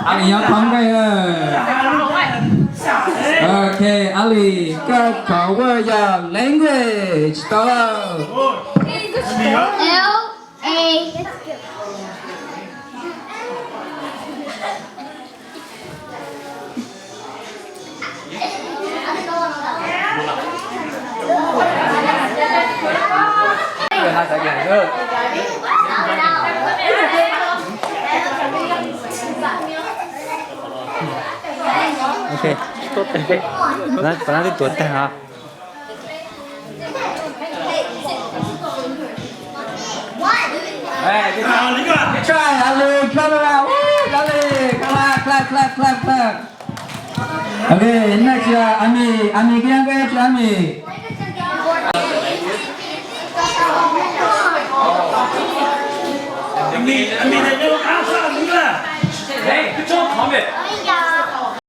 Ali nyob thoob koj. Ok, Ali, koj khov word yog language, tau lauj. L A. Ok. Pab no twb tuav tag os. Try, Ali, come on. Woo, lovely. Come on, clap, clap, clap, clap. Ok, next, uh, Ami, Ami, koj nyob koj ib tsi Ami.